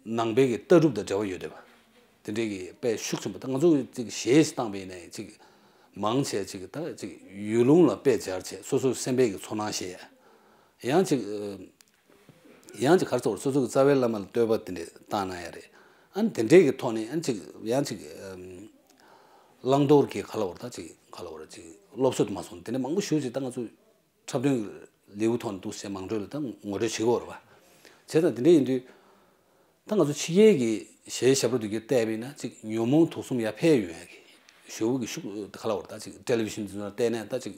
ནང་པའི་གི་ལྟ་གྲུབ་དང་འབྲེལ་བ་ཡོད་བསྡད་པ་དེ་འདྲའི་གི་དཔེ་ཤུགས་ཆེན་པོ། ད་ང་ཚོ་གི་ཅིག་གཞས་ཤིག་བཏང་པ་ཡིན་ནའི་ཅིག་མང་ཆེ་ཅིག་ད་ཅིག་ཡུལ་ལུང་ལ་དཔེ་སྦྱར་བྱས། སོ་སོ་སེམས་པའི་གི་ཚོར་སྣང་བཤད་ཡ། ཡང་ཅིག་ཡང་ཅིག་ག་རེ་ཟེར། སོ་སོ་གི་རྩ་བའི་བླ་མ་ལ་བསྟོད་པ་དེ་འདྲས་བཏང་གནང་ཡ་རེད། ཨ་ནི་དེ་འདྲས་ཀྱི་ཐོག་ནས་ཨ་ནི་ཅིག་ཡང་ཅིག་ཨམ། བླང་དོར་གྱི་ག་ལ་བར་ད་ཅིག་ག་ལ་བར་ཅིག་སློབ་གསོ་དུ་མ་སོང་། དེ་འདྲས་མང་པོ་ཞེ་ཅིག་ད་ང་ཚོ་འཁྲབ་སྟོན་གྱི་ལེའུ་ཐོག་ནས་འདུག་སེ་མང་ཚོགས་ལ་ད་ངོ་སྤྲོད་བྱེད་ཀྱི་ཡོད་རེད་པ། བྱས་ཙང་དེ་འདྲས་ཡིན་དུས། ད་ང་ཚོ་ཕྱི་རྒྱལ་གྱི་གཞས་ཞབས་བྲོ་དེ་གའི་བལྟས་པ་ཡིན་ན་ཅིག་ཉོན་མོངས་དུག་གསུམ་ཡར་འཕེལ་ཡོང་ཡ་གི། ཞེ་པོ་གི་ཤུགས་ག་ལ་བར་ད་ཅིག་ཊེ་ལི་ཝི་ཤན་འདི་ཚོ་ལ་བལྟས་ནས་ད་ཅིག་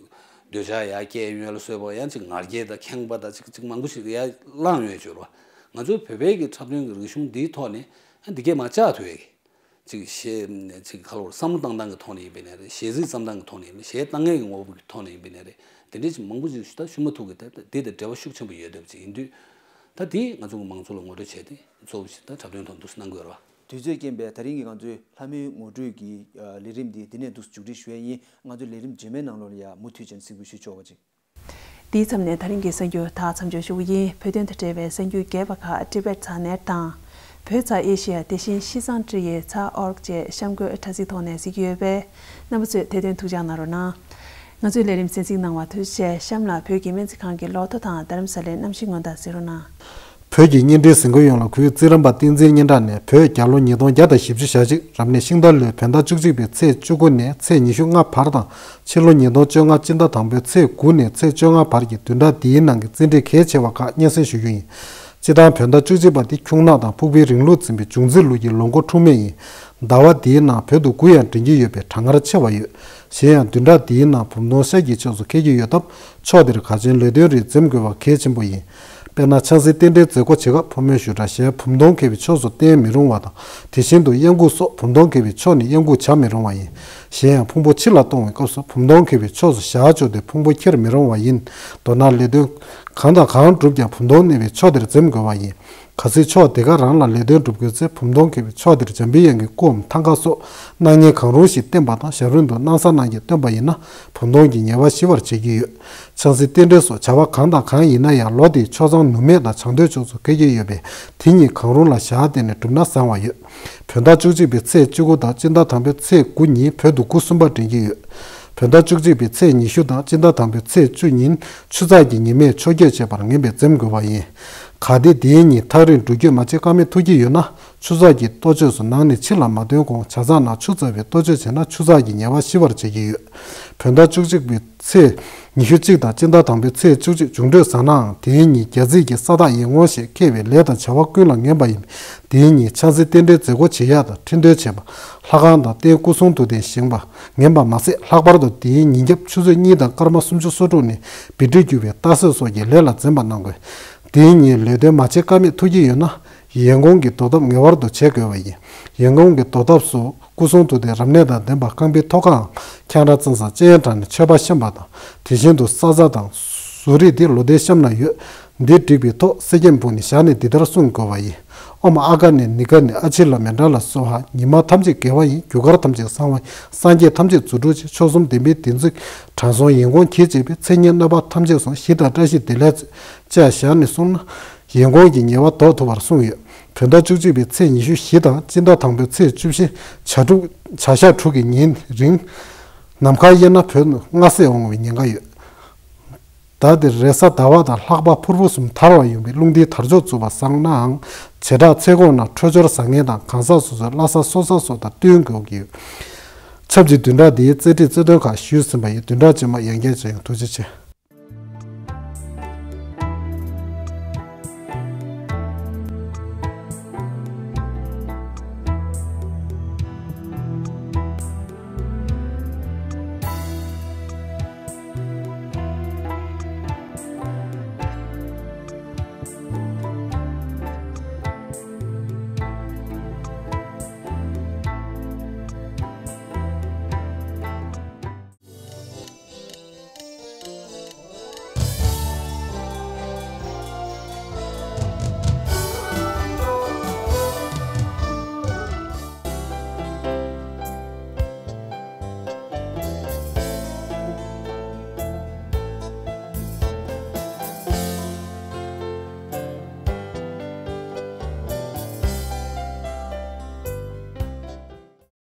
འདོད་ཆགས་ཡར་སྐྱེ་ཡོང་ཡ་ལ་སོགས་པ། ཡང་ཅིག་ང་རྒྱལ་དང་ཁེངས་པ་དང་ཅིག་ཅིག་མང་པོ་ཞིག་ཡར་ལངས་ཡོང་ཡ་ཅིག་ཡོད་རེད་པ། ང་ཚོའི་བོད་པའི་གི་འཁྲབ་སྟོན་གྱི་རིག་གཞུང་འདིའི་ཐོག་ནས་ཨ་འདི་གས་མར་བཅག་ཐུབ་ཡ་གི། ཅིག་གཞས་ཅིག་ག་ལ་བར་བསམ་བློ་བཏང་སྟངས་ཀྱི་ཐོག་ནས་ཡིན་པ་ཡིན་ནའི་རེད། གཞས་ཚིག་བརྩམས་སྟངས་ཀྱི་ཐོག་ནས་ཡིན་པ། གཞས་བཏང་མཁན་གྱི་ངོ་བོ་གི་ཐོག་ནས་ཡིན་པ་ཡིན་ནའི་རེད། དེ་འདྲས་ཅིག་མང་པོ་ཅིག་ད་ཤུ་མ་ཐུག་གི་ད་འདི་དང་འབྲེལ་བ་ཤུགས་ཆེན་པོ་ཡོད་བསྡད་པ་ཅིག་ཡིན་དུས། ད་འདི་ང་ཚོ་གི་མང་ཚོགས་ལ་ངོ་སྤྲོད་བྱས་ཏེ་གཙོ་བོ་ཞིག་ད་འཁྲབ་སྟོན་ཐོག་འདུག་སེ་གནང་དགོས་རེད་པ། དུས་ཚོད་རྐྱེན་པས་ད་རིང་གི་ང་ཚོའི་ལྷ་མོའི་ངོ་སྤྲོད་ཀྱི་ལས་རིམ་འདི་འདི་ནས་འདུག་སེ་མཇུག་སྒྲིལ་ཞུ་ཡ་ཡིན། ང་ཚོའི་ལས་རིམ་རྗེས་མའི་ནང་ལོགས་ལ་ཡ་མུ་མཐུད་བྱས་ནས་གཟིགས་འབུལ་ཞུ་ཆོག་པ་ཅིག་དེའི་མཚམས་ནས་ད་རིང་གི་གསར་འགྱུར་དག་མཚམས་འཇོག་ཞུ་གི་ཡིན། བོད་དོན་དང་འབྲེལ་བའི་གསར་འགྱུར་རྒྱས་པ་ཁག་ཊི་བེཊ་ཚང་ནེཊ་དང་། བོད་ཚ་ཨེ་ཤི་ཡ་དེ་བཞིན་ཤིས་ཙང་ཀྲི་ཡེ་ཚ་ཨོར་ཀ་བཅས་གཤམ་འཁོད་དྲ་ཚིགས་ཐོག་ནས་གཟིགས་ཀྱི་ཡོད་པས། རྣམ་པ་ཚོས་དེ་དོན་ཐུགས་འཇགས་གནང་རོགས་གནང་། ང་ཚོའི་ལས་རིམ་གསན་གཟིགས་གནང་བར་ཐུགས་རྗེ་ཆེ། གཤམ་ལ་བོད་ཀྱི་སྨན་རྩིས་ཁང་གི་ལོ་ཐོ་དང་རྡ་རམ་ས་ལའི་གནམ་གཤིས་སྔོན་བརྡ་གཟིགས་རོགས་གནང་། བོད་ཀྱི་བརྙན་འཕྲིན་གཟིགས་མཁན་ཡོངས་ལ་གུས། རྩིས་རིམ་པ་བསྟན་འཛིན་སྙན་གྲགས་ནས། བོད་རྒྱལ་ལོ་ཉིས་སྟོང་བརྒྱ་དང་བཞི་བཅུ་ཞེ་གཅིག་རབ་གནས་ཤིང་རྟ་ལོའི་བོད་ཟླ་བཅུ་གཅིག་པའི་ཚེས་བཅུ་དགུ་ནས་ཚེས་ཉི་ཤུ་ལྔ་བར་དང་། ཕྱི་ལོ་ཉིས་སྟོང་བཅོ་ལྔ་སྤྱི་ཟླ་དང་པོའི་ཚེས་དགུ་ནས་ཚེས་བཅོ་ལྔ་བར་གྱི་བདུན་ཕྲག་འདིའི་ནང་གི་རྩིས་འབྲས་གལ་ཆེ་བ་ཁག་སྙན་སེང་ཞུ་རྒྱུ་ཡིན། སྤྱིར་བཏང་བོད་ཟླ་བཅུ་གཅིག་པ་འདི་ཁྱུང་ནག་དང་ཕུག་པའི་རིང་ལུགས་འཛིན་པའི་འབྱུང་རྩིས་ལུགས་ཀྱི་ལོ་འཁོར་འཁྲུག་མེད་ཡིན། ཟླ་བ་འདིའི་ནང་བོད་དུ་དགུ་ཡང་འདྲེན་གྱི་ཡོད་པས་གྲང་ངར་ཆེ་བ་ཡོད། གཞན་ཡང་བདུན་ཕྲག་འདིའི་ནང་བུམ་སྟོང་ཤར་གྱི་ཕྱོགས་སུ་འཁེལ་གྱི་ཡོད་སྟབས། ཕྱོགས་དེར་གལ་ཆེན་ལས་དོན་རིགས་འཛེམ་དགོས་པ་གལ་ཆེན་པོ་ཡིན། དཔེར་ན། ཆང་སའི་རྟེན་འབྲེལ་མཛད་སྒོ་བྱེད་སྐབས་ཕོ་མོའི་ཞུ་དག་གཞན་བུམ་སྟོང་འཁེལ་བའི་ཕྱོགས་སུ་བསྟན་མི་རུང་བ་དང་། དེ་བཞིན་དུ་གཡང་འགུགས་སོགས་བུམ་སྟོང་འཁེལ་བའི་ཕྱོགས་ནས་གཡང་འགུགས་བྱ་མི་རུང་བ་ཡིན། གཞན་ཡང་ཕུང་པོ་ཕྱི་ལ་གཏོང་བའི་སྐབས་སུ་བུམ་སྟོང་འཁེལ་བའི་ཕྱོགས་སུ་ཞག་བཅུ་སྟེ་ཕུང་པོ་འཁྱེར་མི་རུང་བ་ཡིན། མདོར་ན་ལས་དོན་གང་དང་གང་བསྒྲུབ་ཀྱང་བུམ་སྟོང་གནས་པའི་ཕྱོགས་དེར་འཛེམ་དགོས་པ་ཡིན། གལ་སྲིད་ཕྱོགས་དེ་ག་རང་ལ་ལས་དོན་སྒྲུབ་དགོས་ཚེ་བུམ་སྟོང་འཁེལ་བའི་ཕྱོགས་དེར་འཇམ་པའི་དབྱངས་ཀྱི་སྐུའམ་ཐང་ཀ་སོགས་སྣང་བརྙན་གང་རུང་ཞིག་བསྟན་པ་དང་ཞབས་རིམ་དུ་སྣང་གསལ་སྣང་བརྒྱད་བཏོན་པ་ཡིན་ན་བུམ་སྟོང་གི་ཉེས་པ་ཞི་བར་བྱེད་ཀྱི་ཡོད། ཆང་སའི་རྟེན་འབྲེལ་སོགས་བྱ་བ་གང་དང་གང་ཡིན་ན་ཡང་ལོ་དེའི་ཆོས་གཙང་ནུབ་སྨད་དང་བྱང་སྟོད་ཕྱོགས་སུ་འཁེལ་གྱི་ཡོད་པས་དེ་གཉིས་གང་རུང་ལ་ཞག་བསྟན་ནས་བསྒྲུབས་ན་བཟང་བ་ཡོད། བོད་ཟླ་བཅུ་གཅིག་པའི་ཚེས་བཅུ་དགུ་དང་སྤྱི་ཟླ་དང་པོའི་ཚེས་དགུ་ཉིན་བོད་དུ་དགུ་གསུམ་པ་འདྲེན་གྱི་ཡོད། བོད་ཟླ་བཅུ་གཅིག་པའི་ཚེས་ཉི་ཤུ་དང་སྤྱི་ཟླ་དང་པོའི་ཚེས་བཅུ་ཉིན་ཆུ་ཚགས་ཀྱི་ཉི་མས་ཕྱོགས་བསྐྱོད་བྱེད་པར་ངེས་པར་འཛེམ་དགོས་པ་ཡིན། གལ་ཏེ་དེའི་ཉིན་ཐག་རིང་འགྲུལ་སྐྱོད་མ་བྱེད་ཀ་མེད་ཐུག་གི་ཡོད་ན། ཆུ་ཚགས་ཀྱི་ལྟོ་ཆས་སུ་ནང་ནས་ཕྱི་ལ་མ་ཐོན་གོང་ཇ་ཚགས་ནང་ཆུ་བཙགས་པའི་ལྟོ་ཆས་བྱས་ན་ཆུ་ཚགས་ཀྱི་ཉེས་པ་ཞི་བར་བྱེད་ཀྱི་ཡོད། བོད་ཟླ་བཅུ་གཅིག་པའི་ཚེས་ཉི་ཤུ་གཅིག་དང་སྤྱི་ཟླ་དང་པོའི་ཚེས་བཅུ་གཅིག་འབྱུང་འཕྲོད་བཟང་ནའང་དེའི་ཉིན་རྒྱ་རྩིས་ཀྱི་ས་བདག་ཡན་གོང་ཞེས་ཁེ་བའི་ལས་དང་བྱ་བ་ཀུན་ལ་ངན་པ་ཡིན། དེའི་ཉིན་ཆང་སའི་རྟེན་འབྲེལ་མཛད་སྒོ་བྱེད་ཡག་དང་འཕྲིན་འདོན་བྱེད་པ། ལྷ་ཁང་དང་རྟེན་སྐུ་གསུང་ཐུགས་རྟེན་བཞེངས་པ་ངན་པ་མ་ཟད། ལྷག་པར་དུ་དེའི་ཉིན་རྒྱབ་ཆུ་ཚོད་གཉིས་དང་སྐར་མ་སུམ་ཅུ་སོ་དྲུག་ནས་བི་ཊི་བརྒྱུད་པའི་རྟ་བསད་སོགས་ཀྱི་ལས་ལ་འཛེམ་པ་གནང་དགོས། དེའི་ཉིན་ལས་དོན་མ་བྱེད་ཀ་མེད་ཐུག་གི་ཡོད་ན། ཡན་གོང་གི་དོར་ཐབས་ངེས་པར་དུ་བྱེད་དགོས་པ་ཡིན། ཡན་གོང་གི་དོར་ཐབས་སུ་སྐུ་གསུང་ཐུགས་རྟེན་རབ་གནས་དང་ལྡན་པ་རྐང་པའི་ཐོག་ཁའམ་ཁྱང་ར་བཙན་ས་སྤྱན་དྲངས་ནས་མཆོད་པ་བཤམས་པ་དང་། དེ་བཞིན་དུ་ས་བཟའ་དང་། གཟུགས་རིས་དེ་ལོ་ཟླའི་གཤམ་ན་ཡོད། འདི་བསྒྲིགས་པའི་ཐོག་གསེར་སྐྱེམས་ཕུལ་ནས་བཞག་ནས་འདི་ལྟར་གསུང་དགོས་པ་ཡིན། ཨོཾ་ཨ་ག་ནེ་ནི་ག་ནེ་ཨ་ཕྱི་ལ་མེ་དྲ་ལ་སྭཱ་ཧཱ། ཉི་མ་ཐམས་ཅད་དགེ་བ་ཡིན། རྒྱུ་སྐར་ཐམས་ཅད་བཟང་བ་ཡིན། སངས་རྒྱས་ཐམས་ཅད་རྫུ་འཕྲུལ་ཆེ། མཆོག་གསུམ་བདེན་པའི་བདེན་ཚིག་དྲང་སྲོང་ཡན་གོང་གིས་བྱས་པའི་མཚན་ཉིད་སྣོད་པ་ཐམས་ཅད་སོང་། ཞི་དང་བཀྲ་ཤིས་བདེ་ལེགས་བཅས་བཞག་ནས་གསུངས་ན། ཡན་གོང་གི་ཉེས་པ་ཟློག་ཐུབ་པར་གསུངས་ཡོད། བོད་ཟླ་བཅུ་གཅིག་པའི་ཚེས་ཉི་ཤུ་བཞི་དང་སྤྱི་ཟླ་དང་པོའི་ཚེས་བཅུ་བཞི་བྱ་དྲུག་བྱ་ཞག་དྲུག་གི་ཉིན་རིང་། ནམ་མཁའ་དབྱེ་ན་བོད་ནང་སྔ་སེར་འོང་བའི་ཉེན་ཁ་ཡོད། ཟླ་འདིར་རེས་གཟའ་ཟླ་བ་དང་ལྷག་པ་ཕུར་བུ་གསུམ་དར་བ་ཡོང་བས་རླུང་མཐིལ་དར་ལྕོག་རྩུབ་པ་བཟང་ནའང་། བྱེ་བྲག་ཚེ་གོང་ན་འཕྲོད་སྦྱོར་བཟང་ངན་དང་གང་ཟག་སོ་སོའི་བླ་གཟའ་སོ་གཟའ་སོགས་དང་བསྟུན་དགོས་ཀྱི་ཡོད། ཆབས་ཅིག་བདུན་ཕྲག་འདིའི་རྩེད་འགྲན་རྩེད་དོན་ཁག་ཞུས་ཟིན་པ་ཡིན། བདུན་ཕྲག་རྗེས་མ་ཡང་བསྐྱར་མཇལ་ཡོང་། ཐུགས་རྗེ་ཆེ།